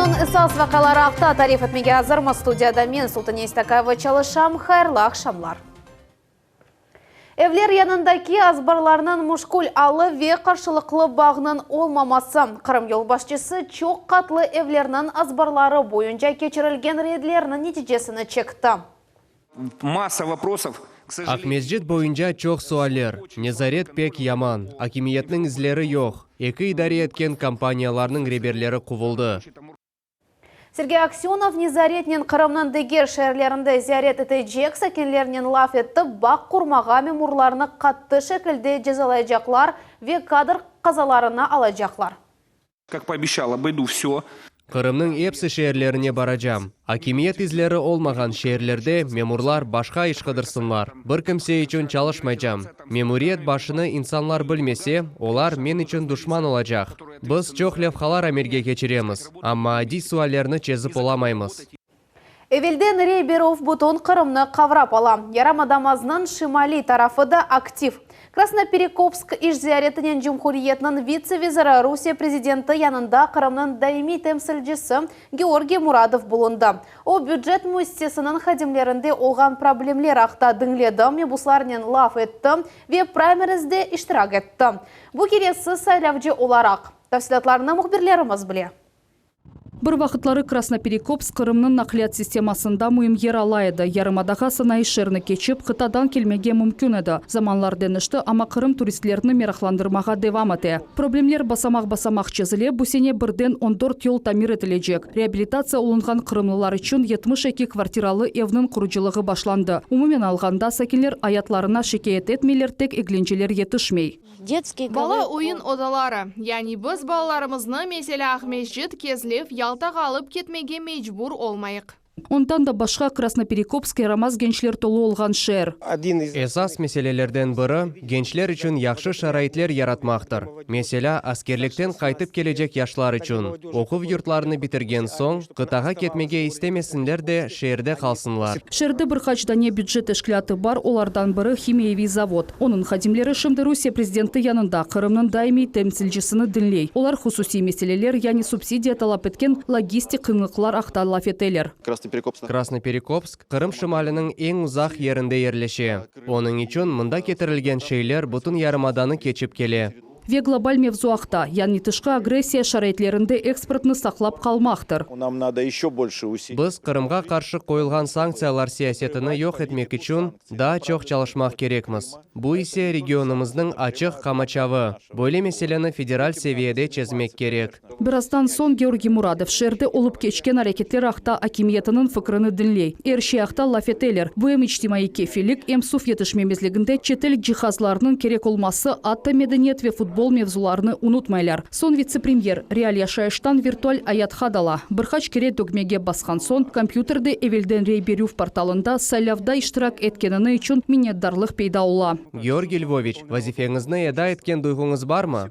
Kününiñ esas vaqiaları aqta tarif etmege azırmız. Studiyada men, Sultane İstakayeva, çalışam. Hayırlı aqşamlar. Evler yanındaki azbarlarnıñ müşkül alı ve qarşılıqlı bağnıñ olmaması, Qırım yolbaşçısı çoq qatlı evlerniñ azbarları boyunca keçirilgen reydlerniñ neticesini çekti. Massa voprosov, k sojalenyü. Aqmescit boyunca çoq sualler. Nezaret pek yaman, akimiyetniñ izleri yoq, eki idare etken kompaniyalarnıñ reberleri quvuldı. Sergey Aksönov nezaretnen Qırımnıñ diger şeerlerinde ziyaret etecek sakinlernen laf etti, bağ qurmağa memurlarnı qattı şekilde cezalaycaqlar ve kadr qazalarına alacaqlar. Kak poobещал, obойду всё. Qırımnıñ epsi şeerlerine baracam. Akimiyet izleri olmağan şeerlerde memurlar başqa iş qıdırsınlar. Bir kimse içün çalışmaycam. Memuriyet başını insanlar bilmese, olar men içün duşman olacaq. Biz çoq levhalar amelge keçiremiz, amma adiy suallerni çezip olamaymız. Evelden rey berüv bütün Qırımnı qavrap ala. Yaramadamaznıñ şimaliy tarafı da aktiv. Krasnoperekopsk iş ziyaretinen cumhuriyetniñ vitse-veziri, Rusiye prezidenti yanında Qırımnıñ daimiy temsilcisi Georgiy Muradov bulundı. O, bücet müessisesiniñ hadimlerinde olğan problemler aqta diñledi, mebuslarnen laf etti ve praymerizde iştirak etti. Bu keresi saylavcı olaraq. Tafsilâtlarnı mühbirlerimiz bile. Bir vaqıtları Krasnoperekopsk Qırımnıñ naqliyat sistemasında müim yer ala edi, yarımadağa sanayı şeerini keçip, qıtadan kelmege mümkün edi. Zamanlar deñişti, amma Qırım turistlerni meraqlandırmağa devam ete. Problemler basamaq-basamaq çezile, bu sene birden on dört yol tamir etilecek. Reabilitatsiya olunğan qırımlılar içün 72 kvartiralı evniñ qurucılığı başlandı. Umumen alğanda, sakinler ayatlarına şikâyet etmeyler, tek eglenceler yetişmey. Детский Bala oyun odaları. Yani biz balalarımıznı, meselâ, Aqmescit, Kezlev, Yaltağa alıp ketmege mecbur olmayıq. Ondan da başqa Krasnoperekopsk yaramaz gençler tolu olğan şeer. Один из Esas meselelerden biri, gençler içün yahşı şaraitler yaratmaqtır. Meselâ, askerlikten qaytıp kelecek yaşlar içün. Oquv yurtlarını bitirgen soñ, qıtağa ketmege istemesinler de, şeerde qalsınlar. Şeerde bir qaç dane bücet teşkilâtı bar, olardan biri himiyeviy zavod. Onıñ hadimleri şimdi Rusiye prezidenti yanında Qırımnıñ daimiy temsilcisini diñley. Olar hususiy meseleler, yani subsidiya talap etken logistik qıyınlıqlar aqta laf eteler. Krasnoperekopsk Qırım şimaliniñ eñ uzaq yerinde yerleşe. Onıñ içün mında ketirilgen şeyler bütün yarımadanı keçip kele. Ve global mevzu aqta, yani tışqı agressiya şaraitlerinde eksportnı saqlap qalmaqtır. Нам надо еще больше усилий. Biz Qırımğa qarşı qoyulğan sanktsiyalar siyasetini yoq etmek içün daa çoq çalışmaq kerekmiz. Bu ise regionımıznıñ açıq qamaçavı. Böyle meseleni federal seviyede çezmek kerek. Birazdan soñ Georgiy Muradov şeerde olıp keçken areketler aqta akimiyetiniñ fikrini diñley. Er şey aqta laf eteler. Bu em içtimaiy kefillik, em suv yetişmemezliginde çetel cihazlarnıñ kerek olması, atta medeniyet ve futbol mevzularını unutmaylar. Soñ vitse-premyer real yaşayıştan virtual ayatqa dala. Bir qaç kere dögmege basqan soñ, kompyuterde evelden rey berüv portalında saylavda iştirak etkenini içün minnetdarlıq peyda ola. Georgiy Lvoviç, vazifeñizni eda etken duyğuñız barmı?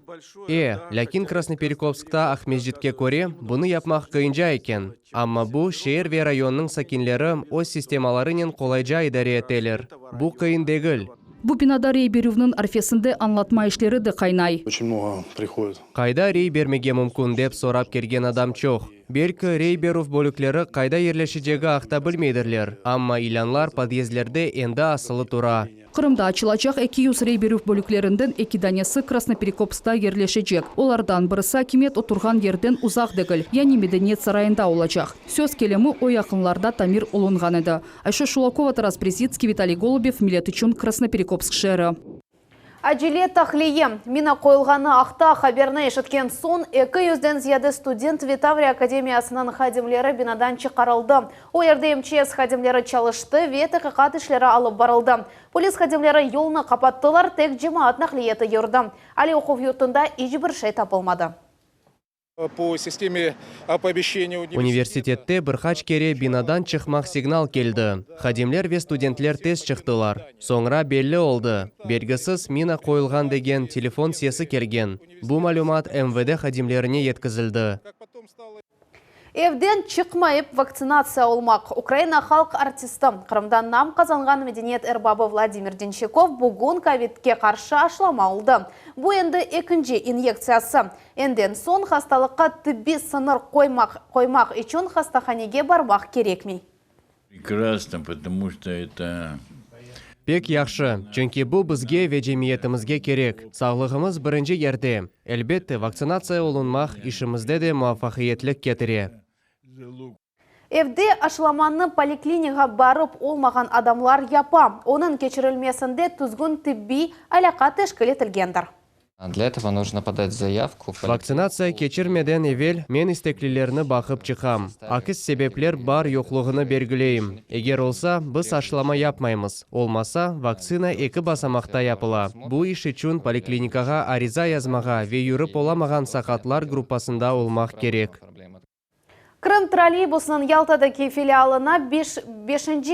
E, lâkin Krasnoperekopskta Aqmescitke köre, bunı yapmaq qıyınca eken. Amma bu, şeer ve rayonnıñ sakinleri öz sistemalarınen qolayca idare eteler. Bu qıyın degil. Bu binada rey berüvniñ arfesinde añlatma işleri de qaynay. Очень много приходит. Qayda rey bermege mümkün dep sorap kelgen adam çoq. Belki, rey berüv bölükleri qayda yerleşecegi aqta bilmeydirler, amma ilânlar podyezdlerde endi asılı tura. Qırımda açılacaq 200 rey berüv bölüklerinden eki danesi Krasnoperekopskta yerleşecek. Olardan birisi akimiyet oturğan yerden uzaq degil, yani Medeniyet sarayında olacaq. Söz kelimi, o yaqınlarda tamir olunğan edi. Ayşe Şulakova, Taras Brezitskiy, Vitaliy Golubev, Millet içün, Krasnoperekopsk şeeri. Acele tahliye. Mina qoyulğanı aqta haberni eşitken soñ, 200-den ziyade student ve Tavriya akademiyasınıñ hadimleri binadan çıqarıldı. O yerde MÇS hadimleri çalıştı ve taqiqat işleri alıp barıldı. Polis hadimleri yolnı qapattılar, tek cemaat naqliyatı yürdi. Aliy oquv yurtunda iç bir şey tapılmadı. По системе оповещения Universitette bir qaç kere binadan çıqmaq signal keldi. Hadimler ve studentler tez çıqtılar. Soñra belli oldı, belgisiz mina qoyulğan degen telefon sesi kelgen. Bu malümat MVD hadimlerine yetkizildi. Evden çıqmayıp vaktsinatsiya olmaq. Ukraina halq artisti, Qırımda nam qazanğan medeniyet erbabı Vladimir Denşçikov bugün kovidke qarşı aşılama oldı. Bu endi ekinci inyektsiyası. Enden soñ hastalıqqa tibbiy sıñır qoymaq qoymaq içün hastahanege barmaq kerekmey. Прекрасно, потому что это. Pek yahşı, çünki bu bizge ve cemiyetimizge kerek. Sağlığımız birinci yerde. Elbette, vaktsinatsiya olunmaq işimizde de muvafaqiyetlik ketire. Evde aşılamanı poliklinikağa barıp olmağan adamlar yapa. Onıñ keçirilmesinde tüzgün tibbiy alâqa teşkil etilgendir. Для этого нужно подать заявку. Vaktsinatsiya keçirmeden evel men isteklilerni baqıp çıqam. Akis sebepler bar yoqluğını belgileyim. Eger olsa, biz aşılama yapmaymız. Olmasa, vaktsina eki basamaqta yapıla. Bu iş içün poliklinikağa ariza yazmağa ve yürip olamağan saqatlar gruppasında olmaq kerek. Krım trolleybusınıñ Yaltadaki filialına 5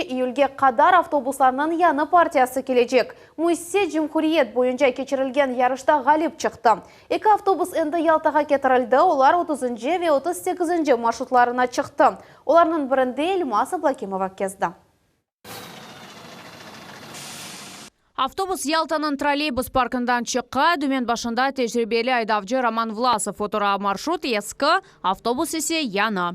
iyülge qadar avtobuslarnıñ yañı partiyası kelecek. Müessise cumhuriyet boyunca keçirilgen yarışta ğalip çıqtı. Eki avtobus endi Yaltağa ketirildi, olar 30 ve 38 marşrutlarına çıqtı. Olarnıñ birinde Elmaz Ablâkimova kezdi. Avtobus Yaltanıñ trolleybus parkından çıqa, dümen başında tecribeli aydavcı Roman Vlasov otura. Marşrut eski, avtobus ise yañı.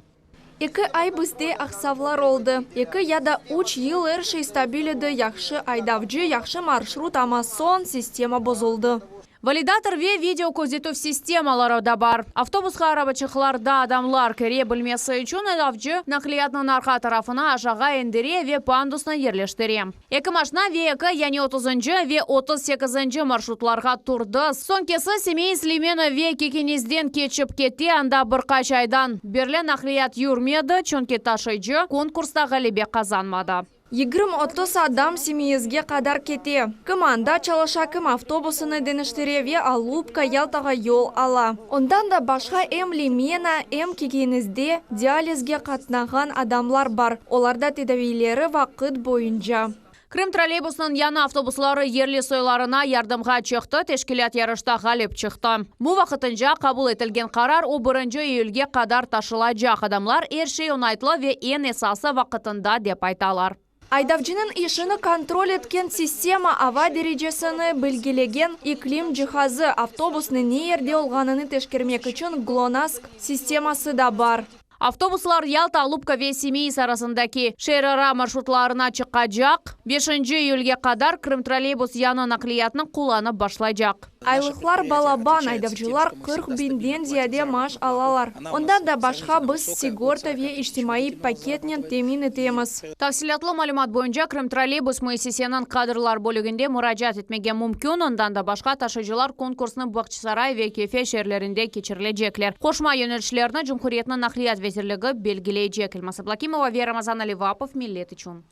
2 ay bizde aqsavlar oldı. 2 ya da 3 yıl er şey stabil edi, yahşı aydavcı, yahşı marşrut, amma soñ sistema bozuldı. Validator ve video közetüv sistemaları da bar. Avtobusqa arabaçıqlarda adamlar kire bilmesi içün aydavcı naqliyatnıñ arqa tarafını aşağı endire ve pandusnı yerleştire. Eki maşna ve eki, yani 30 ve 38 marşrutlarğa turdı. Soñkisi Simeiz, Limena ve Kikenizden keçip kete, anda bir qaç aydan berli naqliyat yürmedi, çünki taşıyıcı konkursta ğalebe qazanmadı. 20-30 adam Simeizge qadar kete. Kim anda çalışa, kim avtobusını deñiştire ve Alupka Yaltağa yol ala. Ondan da başqa em Limena, em Kikenizde dializge qatnağan adamlar bar. Olarda tedaviyleri vaqıt boyunca. Krım trolleybusınıñ yañı avtobusları yerli soylarına yardımğa çıqtı, teşkilât yarışta ğalip çıqtı. Bu vaqtınca qabul etilgen qarar o 1 iyülge qadar taşılacaq. Adamlar er şey oñaytlı ve eñ esası vaqtında dep aytalar. Aydavcınıñ işini kontrol etken sistema ava derecesini belgilegen iklim cihazı, avtobusnıñ ne yerde olğanını teşkermek içün GLONASS sisteması da bar. Avtobuslar Yalta, Alupka ve Simeiz arasındaki şeerara marşrutlarına çıqacaq. 5 iyülge qadar Krım trolleybus yañı naqliyatnı qullanıp başlaycaq. Aylıqlar balaban, aydavcılar 40 biñden ziyade maaş alalar. Ondan da başqa biz sigorta ve içtimaiy paketnen temin etemiz. Tafsilâtlı malümat boyunca Krım trolleybus müessiseniñ kadrlar bölüginde muracaat etmege mümkün. Ondan da başqa taşıyıcılar konkursnı Bağçasaray ve Kefe şeerlerinde keçirilecekler. Qoşma yönelişlerni Cumhuriyetniñ Naqliyat vezirligi belgileycek. Elmaz Ablâkimova ve Ramazan Alivapov Millet içün.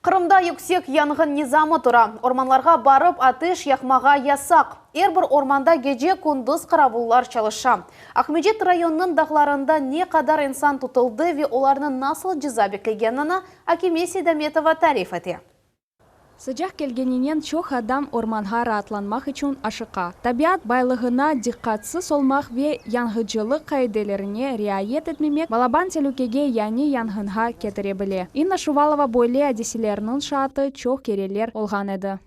Qırımda yüksek yanğın nizamı tura. Ormanlarğa barıp ateş yaqmağa yasaq. Er bir ormanda gece-kündüz qaravullar çalışa. Aqmescit rayonınıñ dağlarında ne qadar insan tutuldı ve olarnı nasıl ceza beklegenini Akime Seydametova tarif ete. Sıcaq kelgeninen çoq adam ormanğa raatlanmaq içün aşıqa. Tabiat baylığına diqqatsız olmaq ve yanğıcılıq qaidelerine riayet etmemek balaban telükege yani yanğınğa ketire bile. İnna Şuvalova böyle adiselerniñ şaatı çoq kereler olğan edi.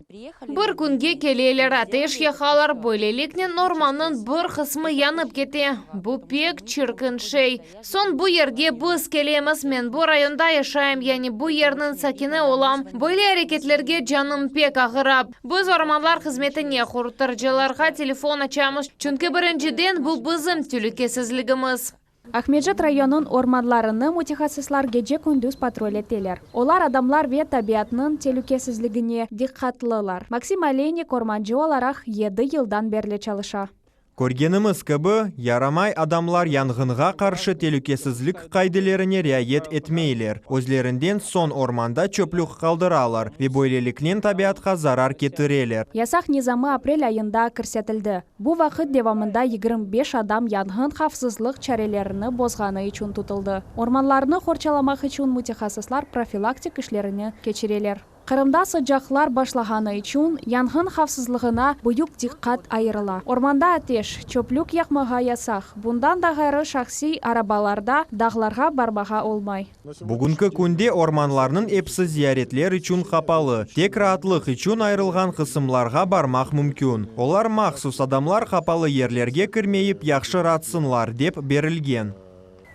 Bir künge keleler, ateş yaqalar, böyleliknen ormannıñ bir qısmı yanıp kete. Bu pek çirkin şey. Soñ bu yerge biz kelemiz, men bu rayonda yaşayım, yani bu yerniñ sakini olam. Böyle areketlerge canım pek ağıra. Biz ormanlar hızmetine, qurtarıcılarğa telefon açamız, çünki birinciden bu bizim telükesizligimiz. Aqmescit rayonınıñ ormanlarını mütehassıslar gece-kündüz patrul eteler. Olar adamlar ve tabiatnıñ telükesizligine diqqatlılar. Maksim Oleynik ormancı olaraq 7 yıldan berli çalışa. Körgenimiz kibi, yaramay adamlar yanğınğa qarşı telükesizlik qaidelerine riayet etmeyler. Özlerinden soñ ormanda çöplük qaldıralar ve böyleliknen tabiatqa zarar ketireler. Yasaq nizamı aprel ayında kirsetildi. Bu vaqıt devamında 25 adam yanğın havfsızlıq çarelerini bozğanı içün tutuldı. Ormanlarnı qorçalamaq içün mütehassıslar profilaktik işlerini keçireler. Qırımda sıcaqlar başlağanı içün yanğın havfsızlığına büyük diqqat ayırıla. Ormanda ateş, çöplük yaqmağa yasaq. Bundan da ğayrı şahsiy arabalarda dağlarğa barmağa olmay. Bugünki künde ormanlarnıñ episi ziyaretler içün qapalı, tek raatlıq içün ayırılğan qısımlarğa barmaq mümkün. Olar mahsus adamlar qapalı yerlerge kirmeyip yahşı raatsınlar dep berilgen.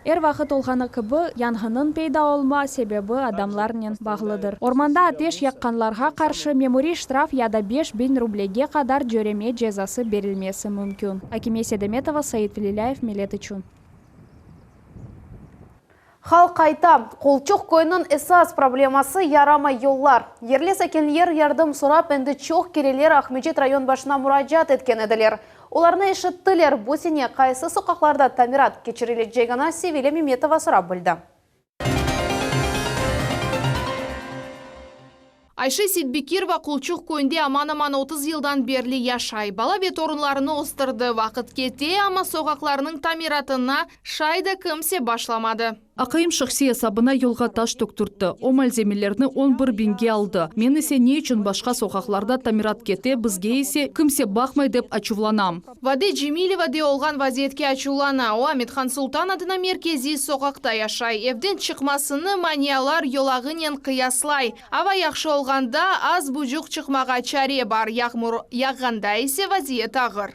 Er vaqıt olğanı kibi, yanğınnıñ peyda olma sebebi adamlarnen bağlıdır. Ormanda ateş yaqqanlarğa qarşı memuriy ştraf ya da 5000 rublege qadar cöreme cezası berilmesi mümkün. Akime Sedemetova, Said Velilâyev, Millet içün. Halq ayta, Qulçuq köyüniñ esas probleması yaramay yollar. Yerli sakinler yardım sorap endi çoq kereler Aqmescit rayon başına muracaat etken ediler. Olarnı eşittiler, bu sene qaysı soqaqlarda tamirat keçirilecegini Sevilâ Memetova sorap bildi. Ayşe Sitbekirova Qulçuq köyünde aman-aman 30 yıldan berli yaşay. Bala ve torunlarını östürdi. Vaqıt kete, amma soqaqlarnıñ tamiratına şay da kimse başlamadı. Aqayım şahsiy esabına yolğa taş töktürtti. O malzemelerni on bir biñge aldı. Men ise ne içün başqa soqaqlarda tamirat kete, bizge ise kimse baqmay dep açuvlanam. Vade Cemileva de olğan vaziyetke açuvlana. O, Amethan Sultan adına merkeziy soqaqta yaşay. Evden çıqmasını manialar yolağınen qıyaslay. Ava yahşı olğanda az buçuq çıqmağa çare bar, yağmur yağğanda ise vaziyet ağır.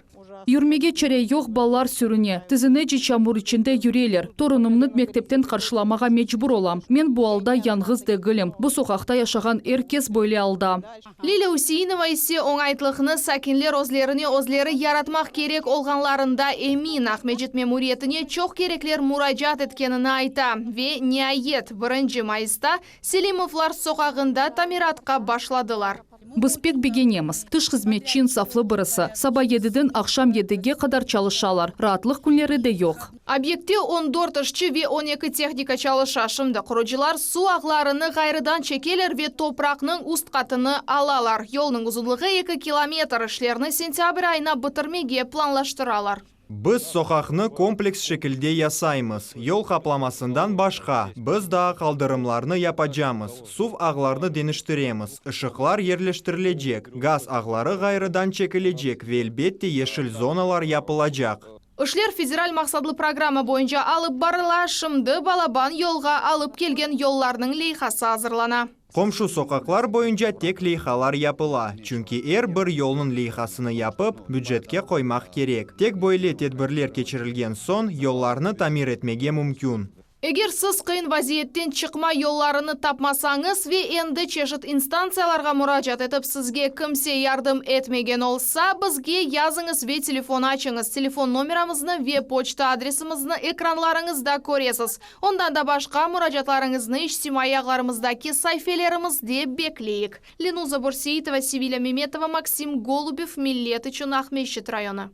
Yürmege çare yoq, balalar sürüne, tizinece çamur içinde yüreler. Torunımnı mektepten qarşılamağa mecbur olam. Men bu alda yañğız degilim, bu soqaqta yaşağan er kes böyle alda. Lilâ Üseinova ise oñaytlıqnı sakinler özlerine özleri yaratmaq kerek olğanlarında emin. Aqmescit memuriyetine çoq kerekler muracaat etkenini ayta. Ve, niayet, birinci mayısta Selimovlar soqağında tamiratqa başladılar. Biz pek begenemiz. Tış hızmetçi insaflı birisi. Saba yediden aqşam yedige qadar çalışalar, raatlıq künleri de yoq. Obyektte 14 işçi ve 12 tehnika çalışa. Şimdi qurucılar suv ağlarını ğayrıdan çekeler ve topraqnıñ üst qatını alalar. Yolnıñ uzunlığı 2 kilometr. İşlerni sentâbr ayına bitirmege planlaştıralar. Biz soqaqnı kompleks şekilde yasaymız. Yol qaplamasından başqa, biz daa qaldırımlarnı yapacamız, suv ağlarını deñiştiremiz, ışıqlar yerleştirilecek, gaz ağları ğayrıdan çekilecek ve elbette yeşil zonalar yapılacaq. İşler federal maqsatlı programma boyunca alıp barıla, şimdi balaban yolğa alıp kelgen yollarnıñ leyhası azırlana. Qomşu soqaqlar boyunca tek leyhalar yapıla, çünki er bir yolnıñ leyhasını yapıp, bücetke qoymaq kerek. Tek böyle tedbirler keçirilgen soñ yollarnı tamir etmege mümkün. Eger siz qıyın vaziyetten çıqma yollarını tapmasañız ve endi çeşit instantsiyalarğa muracaat etip sizge kimse yardım etmegen olsa, bizge yazıñız ve telefon açıñız. Telefon nomeramıznı ve poçta adresimizni ekranlarıñızda köresiz. Ondan da başqa muracaatlarıñıznı içtimaiy ağlarımızdaki saifelerimizde bekleyik. Lenuza Borseitova, Sevilâ Memetova, Maksim Golubev, Millet içün Aqmescit rayonı.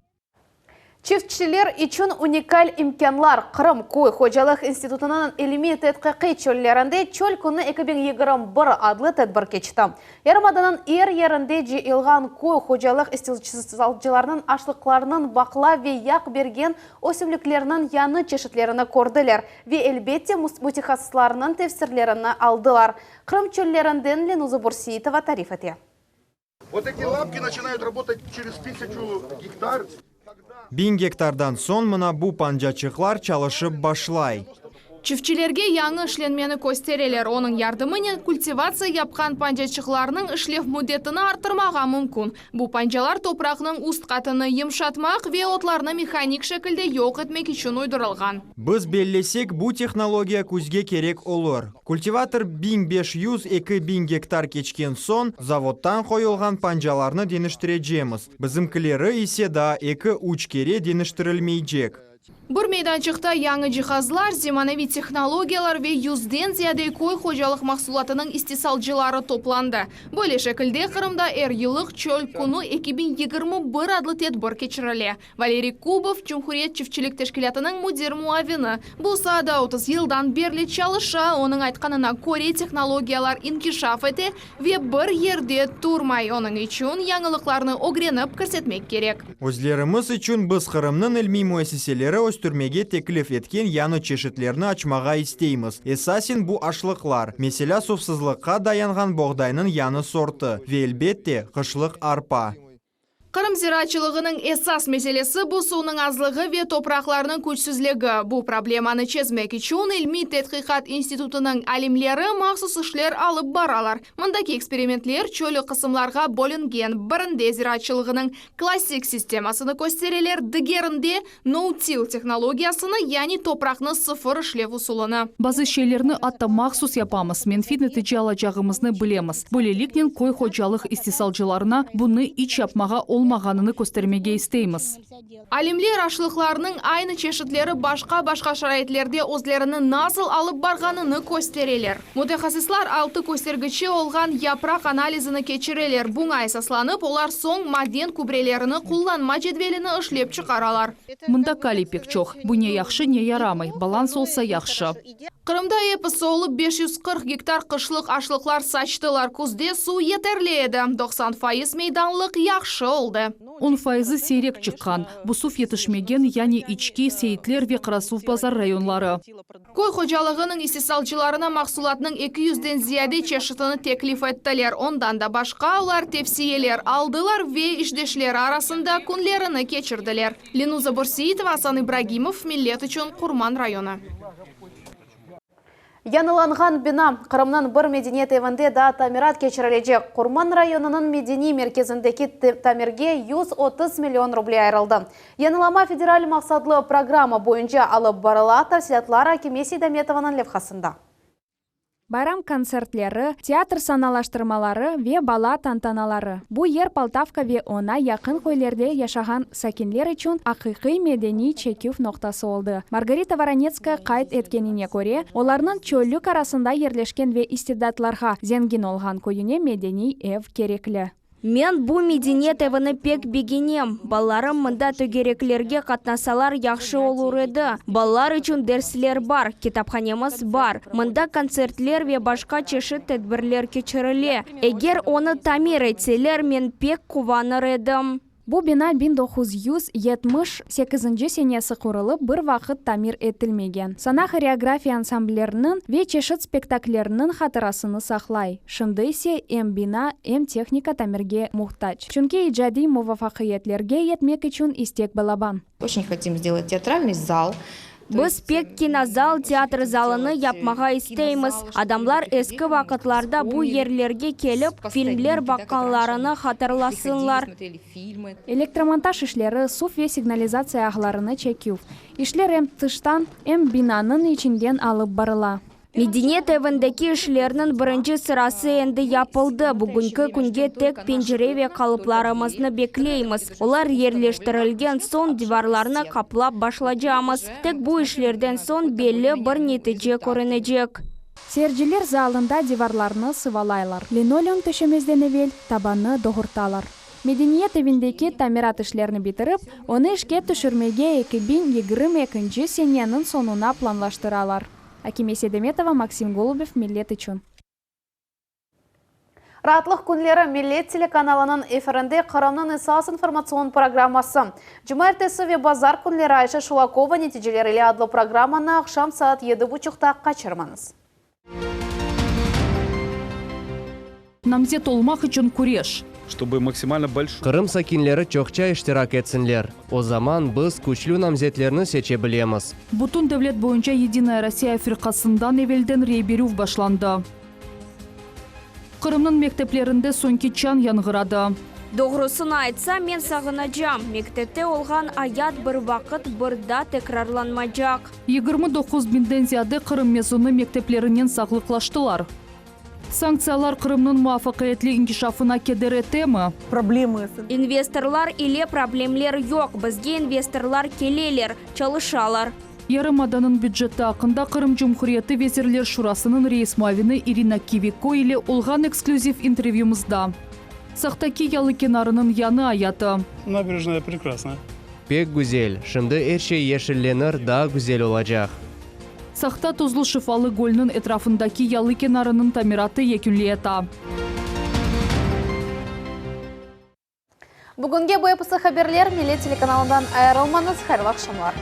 Çiftçiler içün unikal imkânlar Qırım köy hocalıq institutınıñ ilmiy-tedqiqiy çöllerinde Çöl künü 2021 adlı tedbir keçti. Yarımadanıñ er yerinde cıyılğan köy hocalıq istisalcılarınıñ aşlıqlarınıñ baqla ve yağ bergen ösümliklerniñ yañı çeşitlerini kördiler ve, elbette, mütehassıslarnıñ tefsirlerini aldılar. Qırım çöllerinden Lenuza Bürseitova tarif ete. Вот эти лапки начинают работать через 1000 гектар. 1000 gektardan soñ mına bu pancaçıqlar çalışıp başlay. Çiftçilerge yañı işlenmeni köstereler. Onıñ yardımınen kultivatsiya yapqan pancaçıqlarnıñ işlev müddetini arttırmağa mümkün. Bu pancalar topraqnıñ üst qatını yımşatmaq ve otlarnı mehanik şekilde yoq etmek içün uydurılğan. Biz bellesek, bu tehnologiya küzge kerek olur. Kultivator 1500-2000 gektar keçken soñ zavoddan qoyulğan pancalarnı deñiştirecemiz. Bizimkileri ise daa 2-3 kere deñiştirilmeycek. Bir meydançıqta yañı cihazlar, zemaneviy tehnologiyalar ve yüzden ziyade köy hocalıq mahsulatınıñ istisalcıları toplandı. Böyle şekilde Qırımda er yıllıq Çöl künü 2021 adlı tedbir keçirile. Valeriy Kubov, Cumhuriyet çiftçilik teşkilâtınıñ müdir muavini, bu saada 30 yıldan berli çalışa, onıñ aytqanına köre, tehnologiyalar inkişaf ete ve bir yerde turmay, onıñ içün yañılıqlarnı ögrenip kirsetmek kerek. Özlerimiz içün biz Qırımnıñ ilmiy müessiseleri. östürmege teklif etken yañı çeşitlerni açmağa isteymiz. Esasen bu aşlıqlar, meselâ suvsızlıqqa dayanğan boğdaynıñ yañı sortı ve, elbette, qışlıq arpa. Qırım ziraatçılığınıñ esas meselesi bu suvnıñ azlığı ve topraqlarnıñ küçsüzligi. Bu problemanı çezmek içün İlmiy tedqiqat institutınıñ alimleri mahsus işler alıp baralar. Mındaki eksperimentler çöllü qısımlarğa bölüngen, birinde ziraatçılığınıñ klassik sistemasını köstereler, digerinde, Nou-till tehnologiyasını, yani topraqnı sıfır işlev usulını. Bazı şeylerni atta mahsus yapamız, menfiy netice alacağımıznı bilemiz. Böyleliknen köy hocalıq istisalcılarına bunı iç yapmağa olmağanını köstermege isteymiz. Alimler aşlıqlarnıñ aynı çeşitleri başqa-başqa şaraitlerde özlerini nasıl alıp barğanını köstereler. Mütehassıslar altı köstergiçi olğan yapraq analizini keçireler, buña esaslanıp, olar soñ maden kübrelerini qullanma cedvelini işlep çıqaralar. Mında kaliy pek çoq. Bu ne yahşı, ne yaramay. Balans olsa yahşı. Qırımda episi olıp 540 gektar qışlıq aşlıqlar saçtılar. Küzde suv yeterli edi, 90% meydanlıq yahşı oldı. On fayızı seyrek çıqqan. Bu suv yetişmegen, yani İçki, Seyitler ve Qarasuvbazar rayonları. Köy hocalığınıñ istisalcılarına mahsulatnıñ eki yüzden ziyade çeşitini teklif ettiler. Ondan da başqa, olar tevsiyeler aldılar ve işdeşleri arasında künlerini keçirdiler. Lenuza Börseitova, Asan İbragimov, Millet içün, Qurman rayonı. Yañılanğan bina, Qırımnıñ bir medeniyet evinde daa tamirat keçirilecek. Qurman rayonınıñ medeniy merkezindeki tamirge 130 million ruble ayırıldı. Yañılama federal maqsatlı programma boyunca alıp barıla, tafsilâtlar Akime Seydametovanıñ levhasında. Bayram kontsertleri, teatr sanalaştırmaları ve bala tantanaları, bu yer Poltavka ve oña yaqın köylerde yaşağan sakinler içün aqiqiy medeniy çeküv noqtası oldı. Margarita Voronetskaya qayd etkenine köre, olarnıñ çöllük arasında yerleşken ve istidatlarğa zengin olğan köyüne medeniy ev kerekli. Men bu medeniyet evini pek begenem. Balalarım mında tögereklerge qatnasalar yahşı olur edi. Balalar içün dersler bar, kitaphanemiz bar. Mında kontsertler ve başqa çeşit tedbirler keçirile. Eger onı tamir etseler, men pek quvanır edim. Bu bina 1978 senesi qurulıp, bir vaqıt tamir etilmegen. Sana horeografiya ansamblleriniñ ve çeşit spektaklleriniñ hatırasını saqlay. Şimdi ise em bina, em tehnika tamirge muhtac. Çünki icadiy muvafaqiyetlerge yetmek içün istek balaban. Oçen hotim sdelat teatralnıy zal. Biz pek kinozal, teatr zalını yapmağa isteymiz. Adamlar eski vaqıtlarda bu yerlerge kelip, filmler baqqanlarını hatırlasınlar. Elektromontaj işleri, suv ve signalizatsiya ağlarını çeküv. İşler em tıştan, em binanıñ içinden alıp barıla. Medeniyet evindeki işlerniñ birinci sırası endi yapıldı, bugünki künge tek pencere ve qalıplarımıznı bekleymiz. Olar yerleştirilgen soñ divarlarnı qaplap başlacamız. Tek bu işlerden soñ belli bir netice körünecek. Seyirciler zalında divarlarnı sıvalaylar, linoleum töşemezden evel tabannı doğurtalar. Medeniyet evindeki tamirat işlerini bitirip, onı işke tüşürmege 2022 seneniñ soñuna planlaştıralar. Akime Seydametova, Maksim Golubev, Millet içün. Raatlıq künleri Millet telekanalınıñ efirinde Qırımnıñ esas informatsion programması. Cumaertesi ve bazar künleri Ayşe Şulakova neticeler ile adlı programmanı aqşam saat yedi buçuqta qaçırmañız. Namzet olmaq içün küreş. Ştoby maksimalno bolşoy. Qırım sakinleri çoqça iştirak etsinler, o zaman biz küçlü namzetlerni seçe bilemiz. Bütün devlet boyunca Yedinaya Rossiya firqasından evelden rey berüv başlandı. Qırımnıñ mekteplerinde soñki çañ yañğıradı. Doğrusını aytsam, men sağınacam. Mektepte olğan ayat bir vaqıt bir daa tekrarlanmacaq. 29 biñden ziyade Qırım mezunı mekteplerinen sağlıqlaştılar. Sanktsiyalar Qırımnıñ muvafaqiyetli inkişafına keder etemi? Investorlar ile problemler yoq, bizge investorlar keleler, çalışalar. Yarımadanıñ büceti aqqında Qırım Cumhuriyeti Vezirler Şurasınıñ reis muavini İrina Kiviko ile olğan eksklüziv intervyumızda. Saqtaki yalı kenarınıñ yañı ayatı. Naberejnaya prekrasnaya. Pek güzel, şimdi er şey yeşillenir, daa güzel olacaq. Saqta Tuzlu Şifalı gölniñ etrafındaki yalı kenarınıñ tamiratı yekünleyata. Bugünge bu episi haberler, Millet telekanalından ayırılmañız, hayırlı aqşamlar.